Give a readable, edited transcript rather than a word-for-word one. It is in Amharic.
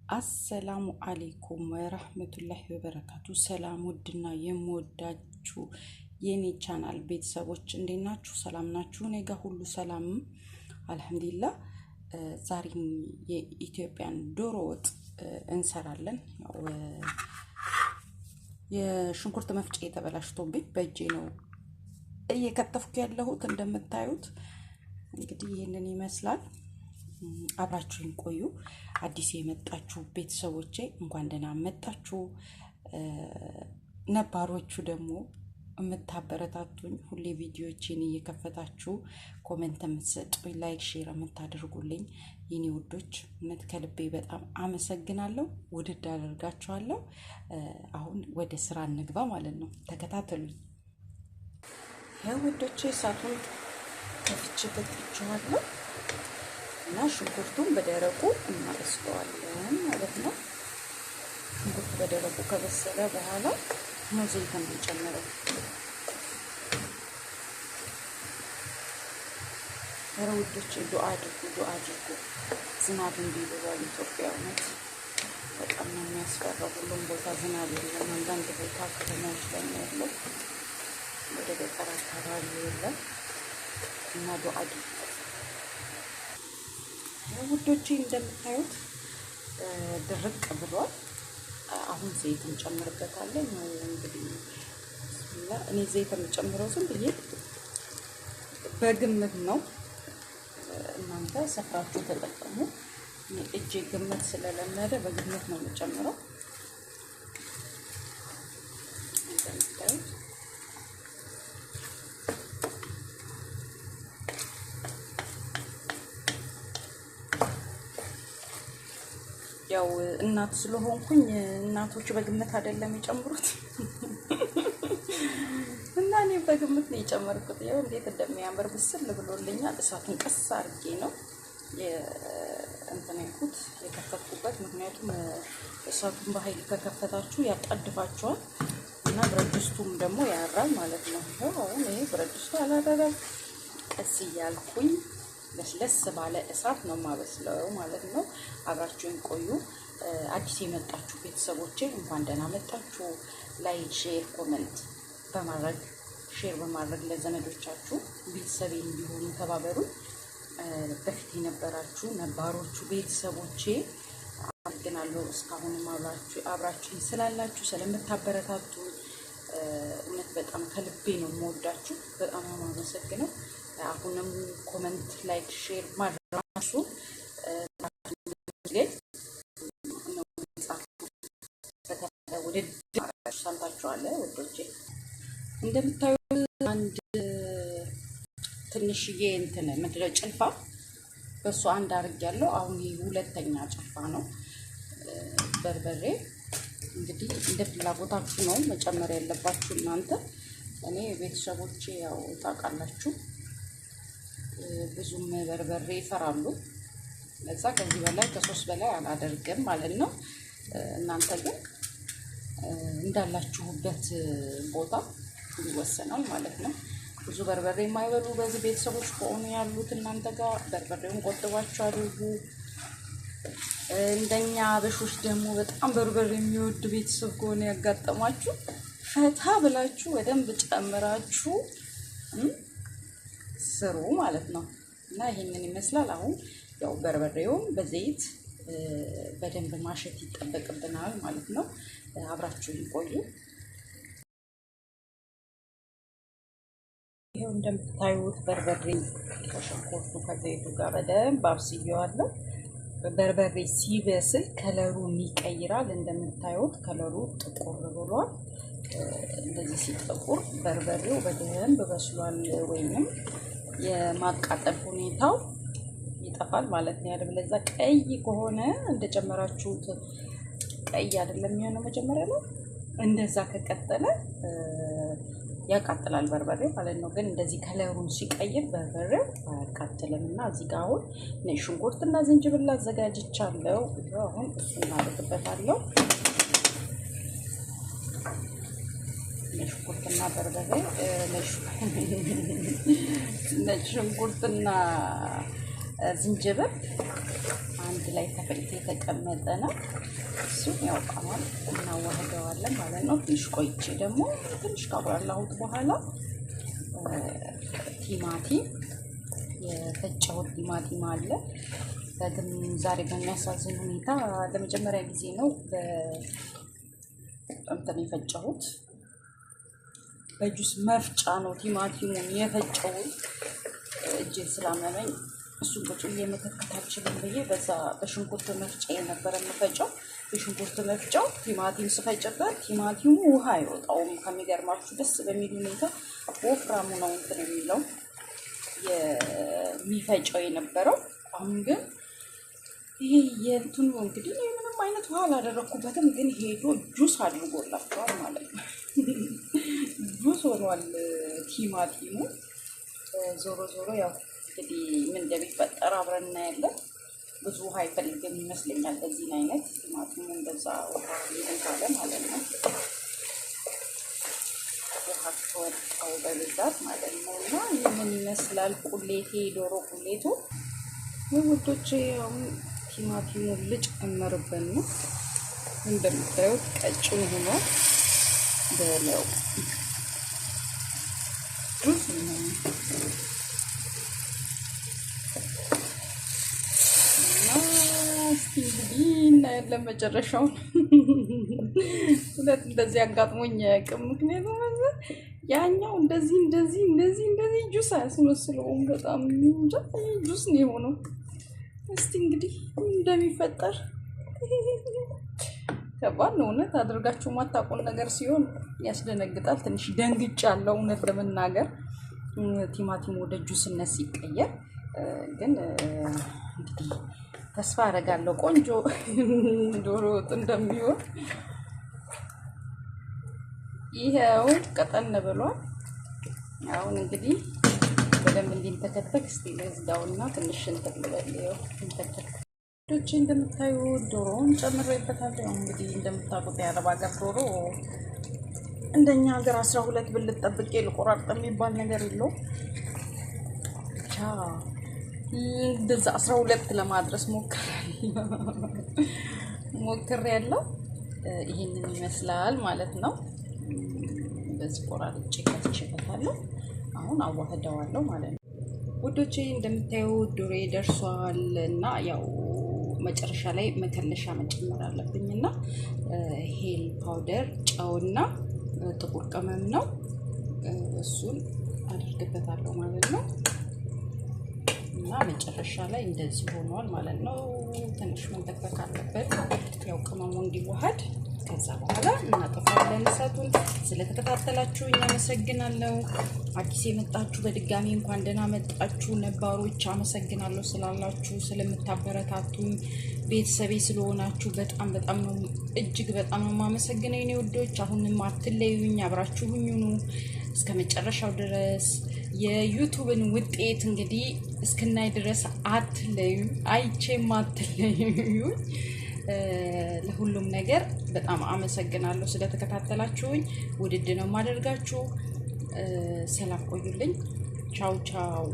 السلام عليكم ورحمة الله وبركاته። ሰላም ውድና የምወዳችሁ የኔ ቻናል ቤተሰቦች እንዴት ናችሁ? ሰላም ናችሁ? እኔ ጋር ሁሉ ሰላም الحمد لله። ዛሬም የኢትዮጵያን ዶሮ ወጥ እንሰራለን። ያው የሽንኩርት መፍጫ የተበላሽቶብኝ በእጄ ነው እየከተፍኩ ያለሁት። እንደምታዩት እንግዲህ ይህንን ይመስላል። አብራችሁን ቆዩ። አዲስ የመጣችሁ ቤተሰቦቼ እንኳን ደህና መጣችሁ። ነባሮቹ ደግሞ የምታበረታቱኝ ሁሌ ቪዲዮቼን እየከፈታችሁ comment የምትሰጡኝ፣ like share የምታደርጉልኝ የኔ ውዶች እውነት ከልቤ በጣም አመሰግናለሁ። ውድድ አደርጋችኋለሁ። አሁን ወደ ስራ እንግባ ማለት ነው። ተከታተሉኝ። ይኸው ውዶቼ እሳቱን ከፍቼ ከፍቼዋለሁ እና ሽንኩርቱን በደረቁ እናበስለዋለን ማለት ነው። ሽንኩርቱ በደረቁ ከበሰለ በኋላ ነው ዘይት የምንጨምረው። ኧረ ውዶቼ ዱአ አድርጉ፣ ዱአ አድርጉ። ዝናብ እምቢ ብሏል ኢትዮጵያ። እውነት በጣም ነው የሚያስፈራው። ሁሉም ቦታ ዝናብ የለም። አንዳንድ ቦታ ከተማዎች ላይ ነው ያለው፣ ወደ ገጠር አካባቢ የለም እና ዱአ አድርጉ ውዶቼ። እንደምታዩት ድርቅ ብሏል። አሁን ዘይት እንጨምርበታለን። እንግዲህ እኔ ዘይት የምጨምረው ዝም ብዬ በግምት ነው። እናንተ ሰፍራችሁ ተጠቀሙ። እጄ ግምት ስለለመደ በግምት ነው የምጨምረው። እንደምታዩት ያው እናት ስለሆንኩኝ እናቶች በግምት አይደለም የጨምሩት እና እኔ በግምት ነው የጨመርኩት። ያው እንዴት እንደሚያምር ብስል ብሎልኛል። እሳቱን ቀስ አድርጌ ነው እንትን ያልኩት የከፈትኩበት፣ ምክንያቱም እሳቱን በኃይል ከከፈታችሁ ያጣድፋችኋል እና ብረት ድስቱም ደግሞ ያራል ማለት ነው። ይኸው አሁን ይሄ ብረት ድስቱ አላረረም። ቀስ እያልኩኝ ለስለስ ባለ እሳት ነው የማበስለው ማለት ነው። አብራችሁን ቆዩ። አዲስ የመጣችሁ ቤተሰቦቼ እንኳን ደህና መጣችሁ። like፣ share፣ comment በማድረግ share በማድረግ ለዘመዶቻችሁ ቤተሰቤ እንዲሆኑ ተባበሩ። በፊት የነበራችሁ ነባሮቹ ቤተሰቦቼ አመሰግናለሁ። እስካሁንም አብራችሁኝ ስላላችሁ ስለምታበረታቱ እውነት በጣም ከልቤ ነው የምወዳችሁ። በጣም ነው የማመሰግነው። አሁንም comment፣ like፣ share ማድረጋችሁ ውድድ ሰምታችኋል ውዶቼ። እንደምታዩት አንድ ትንሽዬ እንትን ምንድነው ጭልፋ በእሱ አንድ አድርጌያለሁ። አሁን ይሄ ሁለተኛ ጭልፋ ነው። በርበሬ እንግዲህ እንደ ፍላጎታችሁ ነው መጨመር ያለባችሁ እናንተ። እኔ ቤተሰቦቼ ያው ታውቃላችሁ ብዙም በርበሬ ይፈራሉ። ለዛ ከዚህ በላይ ከሶስት በላይ አላደርግም ማለት ነው። እናንተ ግን እንዳላችሁበት ቦታ ይወሰናል ማለት ነው። ብዙ በርበሬ የማይበሉ በዚህ ቤተሰቦች ከሆኑ ያሉት እናንተ ጋር በርበሬውን ቆጥባችሁ አድርጉ። እንደኛ አበሾች ደግሞ በጣም በርበሬ የሚወድ ቤተሰብ ከሆነ ያጋጠማችሁ ፈታ ብላችሁ በደንብ ጨምራችሁ ስሩ ማለት ነው። እና ይሄንን ይመስላል። አሁን ያው በርበሬውን በዘይት በደንብ ማሸት ይጠበቅብናል ማለት ነው። አብራችሁ ይቆዩ። ይሄው እንደምታዩት በርበሬ ከሽንኩርቱ ከዘይቱ ጋር በደንብ አብስዬዋለሁ። በርበሬ ሲበስል color ኡን ይቀይራል። እንደምታዩት color ኡ ጥቁር ብሏል። እንደዚህ ሲጠቁር በርበሬው በደንብ በስሏል፣ ወይንም የማቃጠል ሁኔታው ይጠፋል ማለት ነው። ያለበለዚያ ቀይ ከሆነ እንደጨመራችሁት ቀይ አይደለም የሚሆነው መጀመሪያ ነው። እንደዛ ከቀጠለ ያቃጥላል በርበሬው ማለት ነው። ግን እንደዚህ color ኡን ሲቀይር በርበሬው አያቃጥልም። እና እዚህ ጋር አሁን ነጭ ሽንኩርት እና ዝንጅብል አዘጋጅቻለሁ። ይኸው አሁን እሱን አደርግበታለሁ። ነጭ ሽንኩርትና በርበሬ፣ ነጭ ሽንኩርትና ዝንጅብል አንድ ላይ ተፈጭቶ የተቀመጠ ነው። እሱን ያው አሁን እናዋህደዋለን ማለት ነው። ትንሽ ቆይቼ ደግሞ ትንሽ ካቁላላሁት በኋላ ቲማቲም የፈጨሁት ቲማቲም አለ። ግን ዛሬ በሚያሳዝን ሁኔታ ለመጀመሪያ ጊዜ ነው እንትን የፈጨሁት፣ በጁስ መፍጫ ነው ቲማቲሙን የፈጨሁት። እጄን ስላመመኝ እሱን ቁጭ ብዬ መከትከት አልችልም ብዬ በዛ በሽንኩርት መፍጫ የነበረ የምፈጨው። የሽንኩርት መፍጫው ቲማቲም ስፈጭበት ቲማቲሙ ውሃ አይወጣውም። ከሚገርማችሁ ደስ በሚል ሁኔታ ወፍራሙ ነው እንትን የሚለው የሚፈጨው የነበረው። አሁን ግን ይሄ የእንትኑ እንግዲህ ምንም አይነት ውሃ አላደረኩበትም፣ ግን ሄዶ ጁስ አድርጎላቸዋል ማለት ነው። ጁስ ሆኗል ቲማቲሙ። ዞሮ ዞሮ ያው እንግዲህ ምን እንደሚፈጠር አብረን እናያለን። ብዙ ውሃ አይፈልግም ይመስለኛል። በዚህን አይነት ቲማቲሙ እንደዛ ውሃ እንትን ካለ ማለት ነው፣ ውሃ ከወጣው በብዛት ማለት ነው። እና ይህንን ይመስላል ቁሌቴ፣ ዶሮ ቁሌቱ ውዶቼ። አሁን ቲማቲሙ ልጨምርበት ነው። እንደምታዩት ቀጭን ሆኗል። በለው ጁስ ነው እና እስኪ እንግዲህ እናያለን መጨረሻውን። እውነት እንደዚህ አጋጥሞኝ አያውቅም። ምክንያቱም ያኛው እንደዚህ እንደዚህ እንደዚህ እንደዚህ ጁስ አያስመስለውም። በጣም እንጃ ጁስ ነው የሆነው። እስቲ እንግዲህ እንደሚፈጠር ከባድ ነው እውነት። አድርጋችሁ ማታውቁን ነገር ሲሆን ያስደነግጣል። ትንሽ ደንግጫለሁ እውነት ለመናገር ቲማቲም ወደ ጁስነት ሲቀየር። ግን እንግዲህ ተስፋ አደርጋለሁ ቆንጆ ዶሮ ወጥ እንደሚሆን። ይኸው ቀጠን ብሏል። አሁን እንግዲህ በደንብ እንዲንተከተክ እስቲ ልዝጋውና ትንሽ እንትን ልበል። ይኸው እንተከተክ ዶቼ እንደምታዩት ዶሮውን ጨምሬበታለሁ። ያው እንግዲህ እንደምታውቁት የአረብ ሀገር ዶሮ እንደኛ ሀገር 12 ብልት ጠብቄ ልቆራርጥ የሚባል ነገር የለውም። ብቻ እንደዛ 12 ለማድረስ ሞክሬያለሁ። ይሄንን ይመስላል ማለት ነው። በዚህ ቆራርጬ ከትቼበታለሁ። አሁን አዋህደዋለሁ ማለት ነው። ውዶቼ እንደምታዩት ዶሮዬ ደርሷል እና ያው መጨረሻ ላይ መከለሻ መጨመር አለብኝ እና ሄል powder፣ ጨውና ጥቁር ቅመም ነው። እሱን አድርግበታለሁ ማለት ነው። እና መጨረሻ ላይ እንደዚህ ሆኗል ማለት ነው። ትንሽ መንተክተክ አለበት ያው ቅመሙ እንዲዋሃድ። ከዛ በኋላ እናጠፋለን እሳቱን። ስለተከታተላችሁኝ አመሰግናለሁ። አዲስ የመጣችሁ በድጋሚ እንኳን ደህና መጣችሁ። ነባሮች አመሰግናለሁ ስላላችሁ፣ ስለምታበረታቱኝ፣ ቤተሰቤ ስለሆናችሁ በጣም በጣም ነው እጅግ በጣም ነው የማመሰግነው የኔ ውዶች። አሁንም አትለዩኝ፣ አብራችሁኝ ሁኑ እስከ መጨረሻው ድረስ። የዩቱብን ውጤት እንግዲህ እስክናይ ድረስ አትለዩ፣ አይቼም አትለዩኝ። ለሁሉም ነገር በጣም አመሰግናለሁ ስለተከታተላችሁኝ። ውድድ ነው የማደርጋችሁ። ሰላም ቆዩልኝ። ቻው ቻው።